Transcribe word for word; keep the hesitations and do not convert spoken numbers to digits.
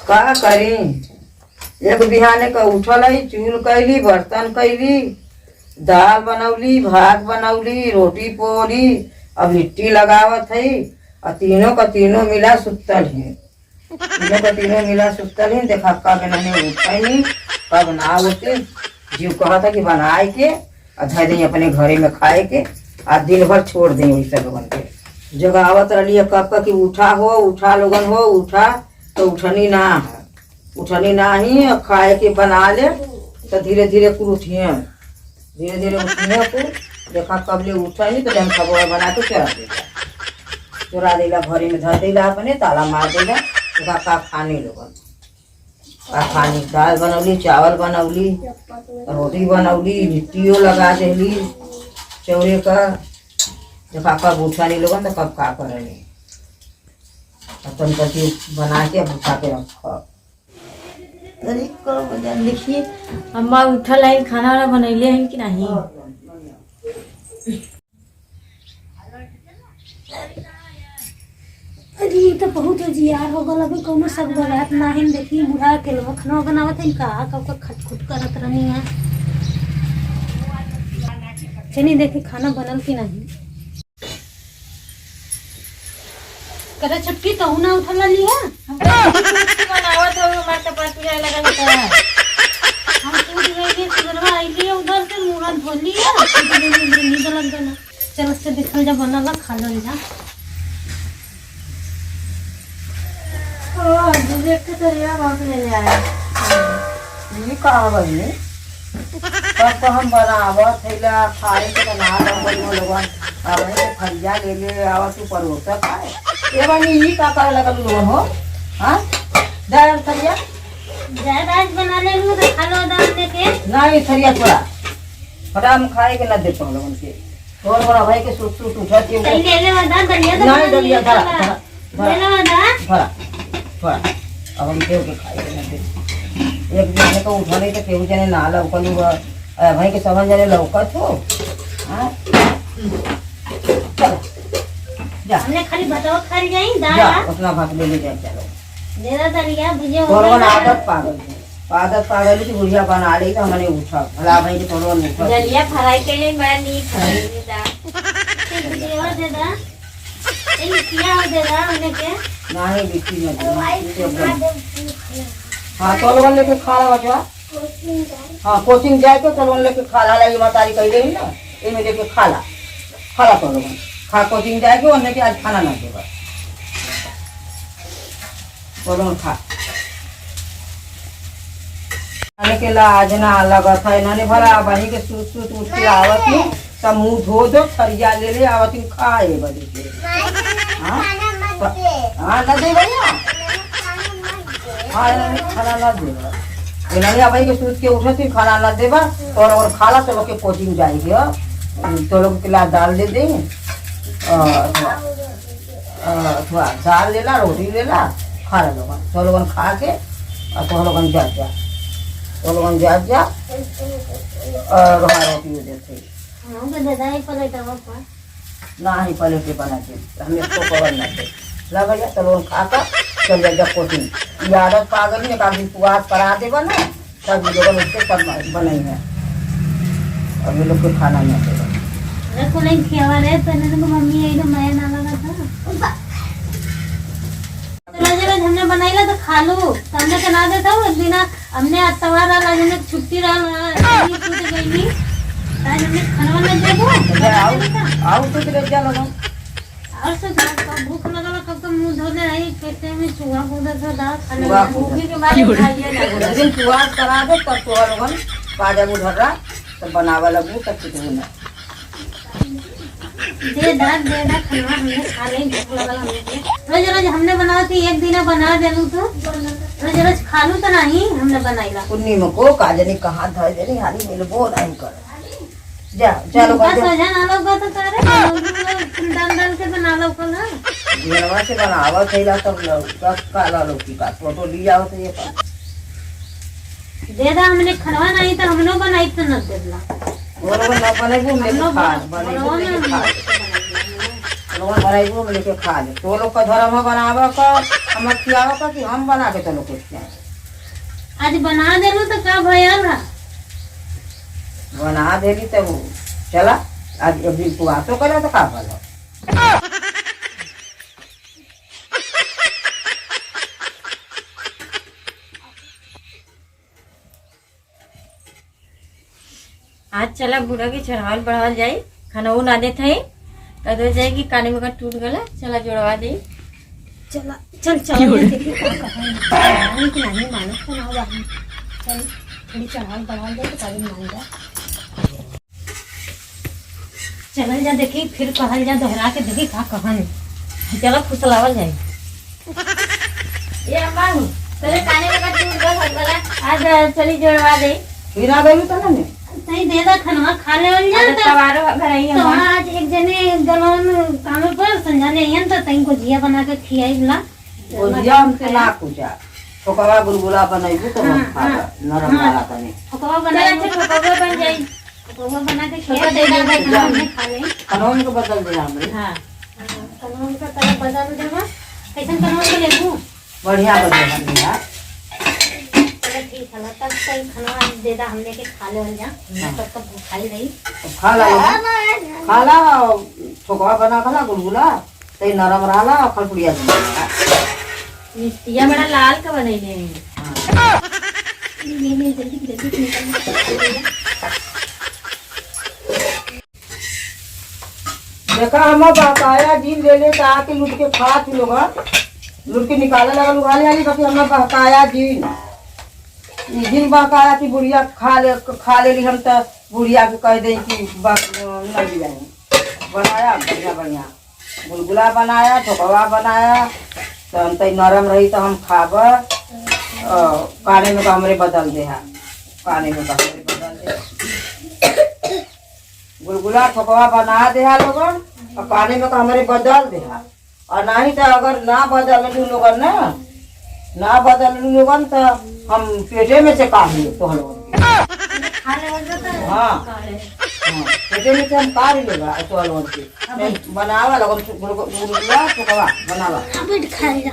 का करी, एक बिहाने का उठल है, चूल कैली, बर्तन कैली, दाल बनौली, भात बनौली, रोटी पोली, अब लिट्टी लगावत है, और तीनों का तीनों मिला सुतल है। तीनों का तीनों मिला सुतल ही, देखा कब इन्होंने उठनी, कब ना उठे। जीव कहता कि बनाए के आ धर दें अपने घरे में खाए के, आ दिन भर छोड़ दें वही सब लोगन के। जगावत रहली है कब का कि उठा हो, उठा लोगन हो, उठा, तो उठनी ना है, उठनी ना ही, और खाए के बना ले, तो धीरे धीरे कुल उठिए। धीरे धीरे उठिया को देखा कब ले उठा ही, तो हम खबवा बना के चोरा देला। चोरा देला, घरे में धर देला, अपने ताला मार देला। देखा का खाने लोगन, का खाने, दाल बनौली, चावल बनौली, रोटी बनौली, लिट्टियो लगा देली चौरे का। देखा कब उठा नहीं लोगन, तो कब का करनी। अब तन कथी बना के अब उठा के रखब। अरे, कब बजा, देखिए, अम्मा उठल है, खाना वाना बनैले हैं कि नहीं? अरे, ये तो बहुत उजियार हो गल, अभी कौनो सब बरात ना है। देखिए, बूढ़ा अकेलवा खाना बनावत है, का, कब का खटखुट करत रहनी है। चलिए, देखिए, खाना बनल कि नहीं। करे छुटकी, तहू ना उठल रहली है? हम तो कुछ बनावत हो, हमार कपार पिराए लगल है। हम टूट गई, सुगरवा आइली है उधर से, मुंह हाथ धोली है, टूट गई, मुंह नींद लग गल। चल, उससे देखल जा, बनल है, खा लो जा। ओ, दूध एक के तरिया बाप ले ले आए। ये का बहिनी? कब को हम बनावत है ला, खाए के बना लो, बोल बोल लोगन। अब ये फरिया ले ले, आवा तू परोसा खाए। ये बहिनी, ये का करे लगल लोगन हो? हाँ? दाल फरिया? दाल आज बना ले लूँ, तो खा लो दाल लेके। नहीं, फरिया छोड़ा। फटा हम खाए के ना दे तुम लोगन के। तोर बड़ा भाई के सूत सूत उठत के। तई ले ले वादा, दलिया तो नहीं, बना दलिया लिए धरा, वाला। धरा, धरा। ले ले वादा। धरा, धरा। अब हम केहू के खाए के ना दे। एक जने तो उठा नहीं तो केहू जने ना लौकल हुआ। अरे भाई के समझ जने लौकत हो। हाँ? चलो। जा। हमने खाली बताओ खा जाई, दाल जा, आ? उतना भात ले ले जाए, चलो। दे दो दलिया, भुजिया हो तोर गया। आदत पागल है। आदत पागल है कि बुढ़िया बना ले तो हमने उठा। भला भाई के तोर उठा। दलिया फ्राई के लिए बड़ा नीक है, ये दाल। दे दो। ए, लिट्टिया हो दे रहा हमने के। नहीं, लिट्टी मत दे। हाँ, तोलवन लेके खा रहा बचवा। हाँ, कोचिंग जाए के तोलवन लेके खा रहा, ये मतारी कह रही ना, ये में लेके खा ला। खा ला तोलवन। खा, कोचिंग जाए के, उन्हें के आज खाना ना देबा। तोलवन खा। खाने के लाज ना लगत है, इन्होंने भला बनी के सूत सूत उठ के आवत ही, सब मुंह धो धो, थरिया ले ले आवत ही, खाए बजे के। हाँ? हाँ, ना दे भैया। हाँ, इन्होंने खाना ना दे। इन्होंने अब के सूत के उठत ही, खाना ना देबा, और, और खाला तो लोग के कोचिंग जाएगी, हाँ? तो लोग के लाज डाल दे दे। अ, अ, थोड़ा दाल लेला, रोटी लेला, खा ले लोगन। तो लोगन खा के, आ तो लोगन जा जा। तो लोगन जा जा, और वहाँ रोटी दे देते। हाँ, तो दे दे, एक प्लेट और पर। ना ही प्लेट पे बना दे, हमें तो पवन ना दे। ला भैया, तो लोगन खा के चल जा, जा कोचिंग। ये आदत पागल है, एक आदमी पुआस करा देबा ना। सब लोगन उससे सब बनाई है। अब ये लोग के खाना नहीं देगा। अरे, को नहीं खियावा रे, पहले तो मम्मी यही तो मैं ना लगा था। रोज रोज हमने बनाइला तो खा लो, सामने के ना देता हूँ, एक दिन हमने अतवार रहा, आज हमने छुट्टी रहा, आज छूट गई। आज हमने खाना वाना दे दो। आओ, आओ, तो ले जा लोगन। और से दाल का भूख लगल, कब तो मुंह धोले आई, पेटे में चूहा कूदत हो, दाल खाने चूहा में। कूदत। भूखी के मारे खाइए ना। लेकिन चूहा करा दे, तब तो लोगन बाजा मुधर्रा, तब बनावे लगू, तब कुछ होना। दे दाल, दे दाल, खाना हमने खा ले, भूख लगल हमने के। रोज रोज हमने बनावती, एक दिन बना देलू तो। रोज रोज खालू तो नहीं, हमने बनाइला। कुन्नी में को का जनी कहाँ धर देनी, हाली मिलबो नहीं कर। जा, चलो, उनका बस जा। सोझा ना लौका तो करे, तुम डाल डाल के बना लौका ना। घरवा से बनावत है ला, तब लौका काला लौकी का फोटो ली आओ तो ये का। दे दा, हमने खनवा नहीं तो हमनो बनाई तो न देला। वो लोग ना बनेबू, हमने हमनो खा, बन-, बनेबू, हमनो लेके ना खा। बनाई। लोग बनाइबू, हमने के खा ले। तो लोग का धर्म बनावा का, हम खियाओ का कि हम बना के तोहलो के खियाए? आज बना देलू तो का भयल है? बना देली तब चला, आज अभी उपवासो करे तो का भयल? आज चला बूढ़ा के चढ़ावल बढ़ावल जाई, खाना वो ना देत हई, कह दो जाए कि काने में का टूट गला, चला जोड़वा दे। चला, चल, चल, क्यों रे? देखी का कहन, कि नहीं मानत तो ना बानी। चल, थोड़ी चढ़ावल बढ़ावल जाई तो काले मान जा। चलल जा देखी, फिर कहल जा दोहरा के देखी का कहन। चला फुसलावल जाई। ए अम्मा हो, तोरे काने में का टूट गल हल वाला, आज चली जोड़वा दे। फिर आ गई तो ना मैं। तई दे दा खनवा खा लेवल जा अरे त। तवारो घर आई तो हमार। आज एक जने गलन काम पर संझा ले आइन त तई को जिया बना के खियाई बला। वो जिया हमसे ना पूछा। ठोकवा गुलगुला बनैबू तो हम हाँ, खाबा, हाँ, नरम हाँ। वाला तनी। ठोकवा चल, बनाई। अच्छा, ठोकवा बन जाई। ठोकवा बना के ठोकवा खिया दे दे, दे, दे, दे। हमने खा ले। कनौन को बदल दे हमरे। हाँ। कनौन का तरह बदल देबा। कैसन कनौन को लेबू? बढ़िया बदल हम यार। चलो ठीक है, तब सही खाना दे दा, हमने के खा ले जा। हाँ। तब तक भूखाई रही। तो खा ला, खा ला, ठोकवा बना खा ला, गुलगुला। तई नरम रहला और खलपुड़िया जम जाला। मिर्चिया बड़ा लाल का बनैले हैं। हाँ। ले, ले, जल्दी, जल्दी निकाल, निकाल। देखा, हम बहकाया जीन ले ले, तो आके लूट के खा तू लोग, हाँ? लूट के निकाले लगा लुगा ले आली, बाकी हम बहकाया जीन। ई जीन बहकाया कि बुढ़िया खा ले, खा लेली, हम तो बुढ़िया के कह दे कि बस, न ले आई। बनाया बढ़िया, बढ़िया। गुलगुला बनाया, ठोकवा बनाया, तो हम तई नरम रही तो हम खाब। अ, काने में का हमरे बदल देहा, काने में का हमरे बदल देहा। गुलगुला ठोकवा बना देहा लोगन, और काने में का हमरे बदल देहा। और नहीं तो अगर ना बदललू लोगन ना, ना बदललू लोगन तो हम पेटे में से काढ़ ले तोहर लोगन के। खा लेवल जाता है। हाँ। हाँ, पेटे में से हम काढ़ लेबा तोहर लोगन के। बनावा लोगन, गुलगुला ठोकवा बनावा। अब खाई जा।